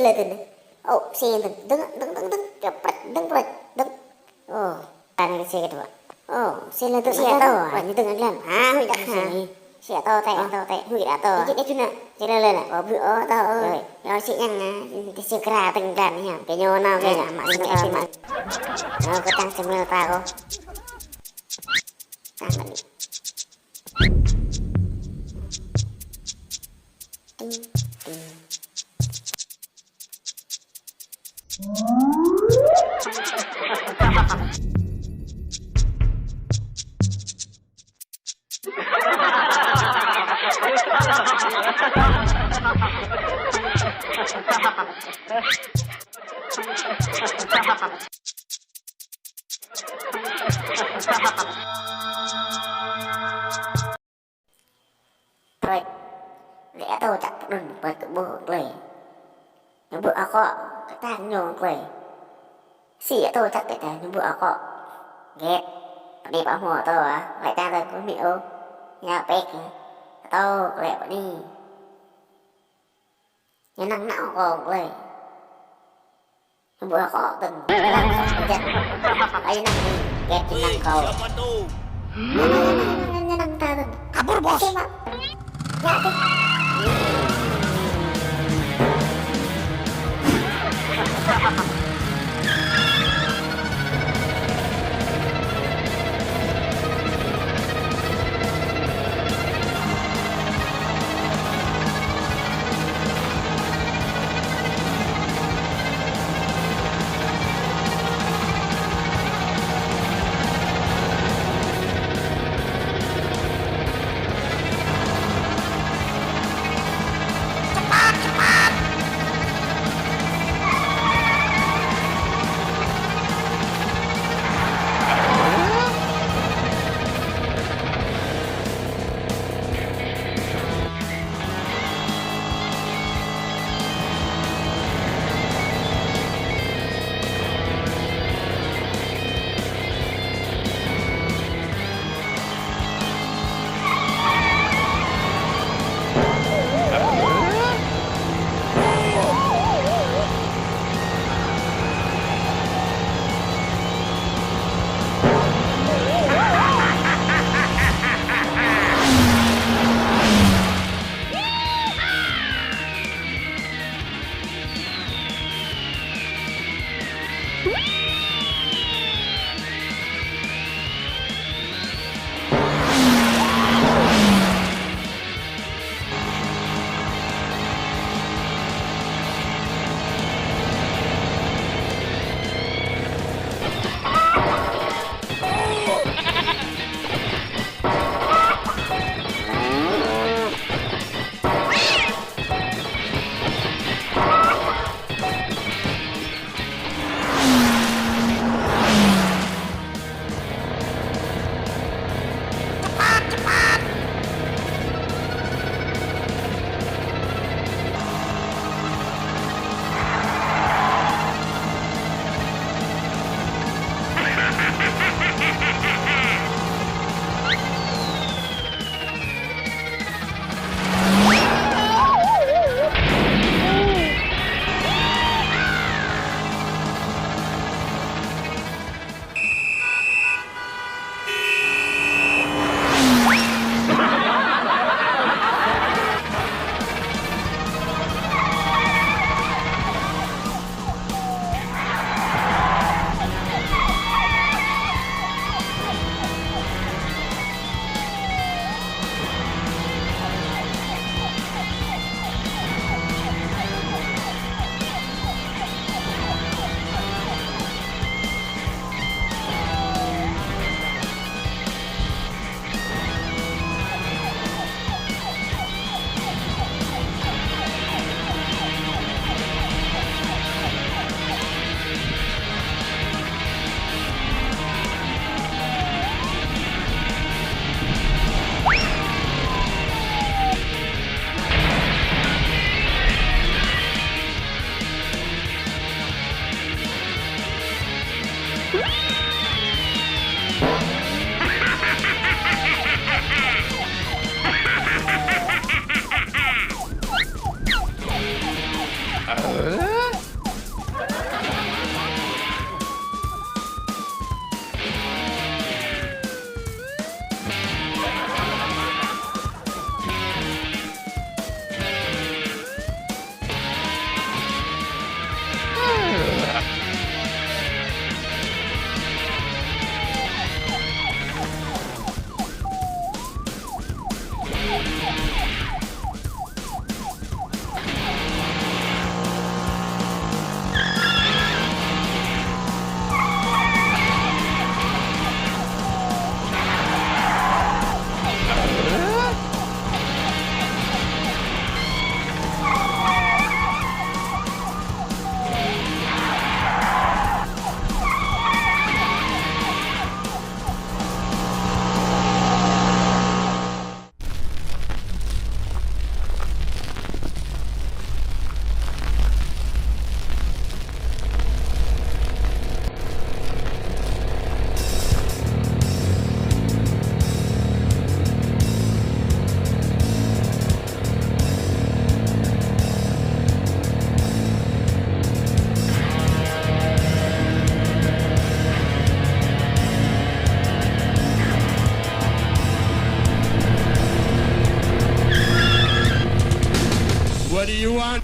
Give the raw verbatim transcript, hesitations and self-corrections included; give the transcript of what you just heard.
Lơ tơ̆n. Ô, sĭ tơ̆n. Dơ̆ng, dơ̆ng, dơ̆ng, dơ̆ng. Kơ prăt, dơ̆ng prăt, dơ̆ng. Ô. Tơ̆n sĭ kơ dua. Ô, sĭ lơ tơ̆n. Sĭ tơ, ñu dơ̆ng lăm. Ha, hui đah ha. Sĭ tơ, tơ, tơ, tơ. Hui đah tơ. Ih, ih, ih, ih, sĭ lơ lơ nă. Ô, hui, ô, tơ, ô. Ơi, yua sĭ ñăng nă. Tơ sĭ kra tơ̆ng lăm ñăng. Pơ ñu nă, pơ ñu. Mă sĭ, mă sĭ, mă. Ñu kơ tơ̆ng sĭ mơ̆l ta kơ. Tơ̆ng mă ni. Ting, ting. Ơi, lĕ atâo čăk pơđŭn pơ̆t kơ ƀô̆ glai. Ñu ƀu akŏ, kơtang ñu glai. Sĭ atâo čăk kơ ta ñu ƀu akŏ. Gĕt, pơ anai pă hmâo atâo ah, lĕ ta tơ kơ mi ôh. Ñu pĕk, atâo glai pơ anai. Ñu năng nao kơ glai. Ƀu akŏ tơ̆n. Ai năng ni, gĕt či năng kơ. Siapa tu? Ñu năng ta tơ̆n. Kabur, bos. Siapa? Ya, tu. What do you want?